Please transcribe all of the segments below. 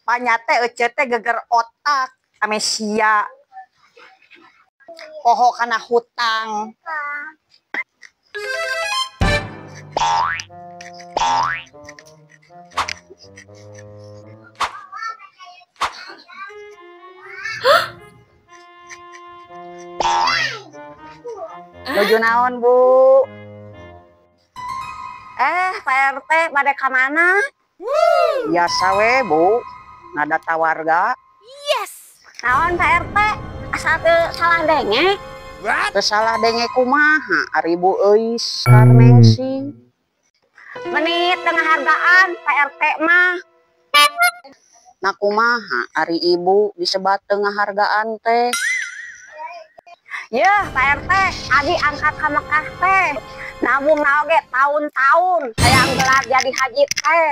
Panyate ece teh geger otak ame sia. Poho kana hutang. Nuju naon, Bu? Pak RT bade ka mana? Biasa we, Bu. Ngadata warga. Yes. Naon Pak RT? Asa teu salah denge? Teu salah denge kumaha ari Bu Euis Karnengsi. Menit tengah hargaan Pak RT mah. Nah kumaha ari ibu disebat tengah hargaan teh? Yeuh Pak RT, abi angkat ka Mekah teh. Nabung oge tahun-tahun hayang gelar jadi haji teh.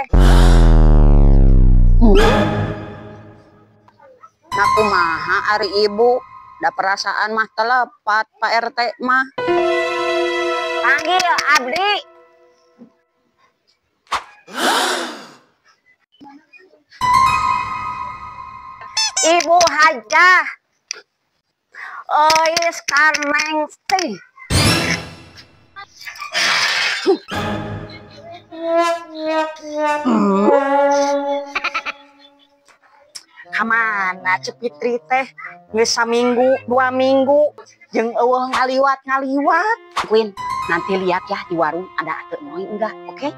Nah kumaha ari ibu, da perasaan mah telepat Pak RT mah. Panggil abdi. Ibu Hajah Euis Karnengsi. Kamana Ceu Fitri teh geus saminggu, 2 minggu jeung eueuh ngaliwat-ngaliwat. Queen, nanti lihat ya di warung ada ate Noy enggak, oke? Okay?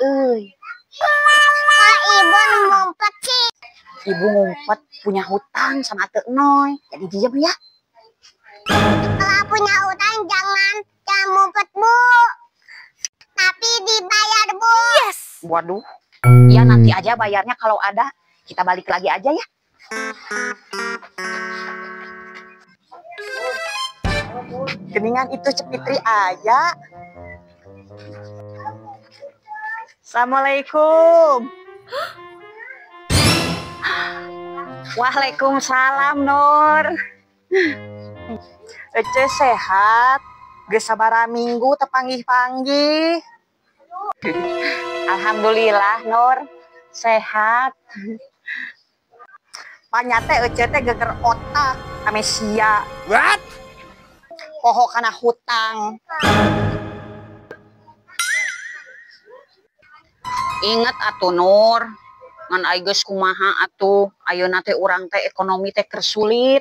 Euy. Kok ibu ngumpet sih? Ibu ngumpet punya hutang sama Ate Noy. Jadi diam ya. Kalau punya hutang jangan ngumpet, Bu. Tapi dibayar, Bu. Yes. Waduh. Ya nanti aja bayarnya kalau ada. Kita balik lagi aja ya. Geningan itu Ceu Fitri aja. Assalamualaikum. Waalaikumsalam, Nur. Ece sehat. Geus sabaraha minggu teu panggih-panggih. Alhamdulillah, Nur. Sehat. Panyate ece teh geger otak ame sia. What? Poho kana hutang. Ingat atuh Nur, ngan ai geus kumaha atuh, ayeuna teh urang teh ekonomi teh keur sulit.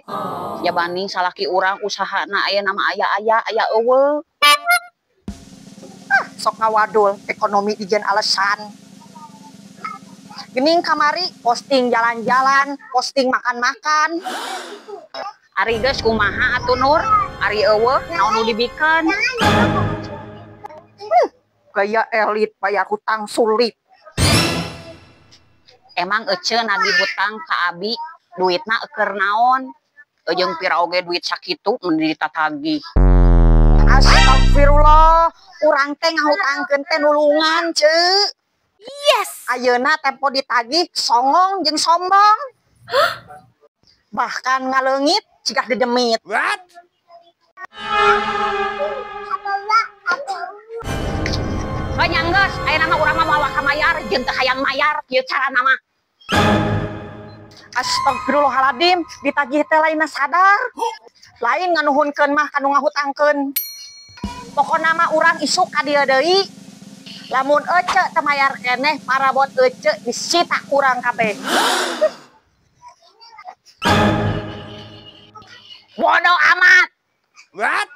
Ya banding salaki urang usahana ayeuna mah aya-aya, aya eueuh. Ah, sok ngawadul ekonomi dijieun alasan. Gening kamari posting jalan-jalan, posting makan-makan. Ari geus kumaha atuh Nur, ari eueuh naon nu dibikeun? Gaya elit bayar hutang sulit. Emang ece nagih hutang ka abi duitna eukeur naon? Jeung pira oge duit sakitu mun ditatagih. Astagfirullah, urang teh ngahutangkeun teh nulungan, Ceu. Yes. Ayeuna tempo ditagih songong jeung sombong. Bahkan ngaleungit cigah dedemit. What? Banyak geus, ayeuna mah urang mah moal waka mayar jeung teu hayang mayar kieu carana mah. Astagfirullahaladzim, ditagih teh lainna sadar. Lain nganuhunkeun mah kanu ngahutangkeun. Pokona mah urang isuk ka dieu deui. Lamun ece teu mayar keneh parabot ece disita kurang kabeh. Bodoh amat. What?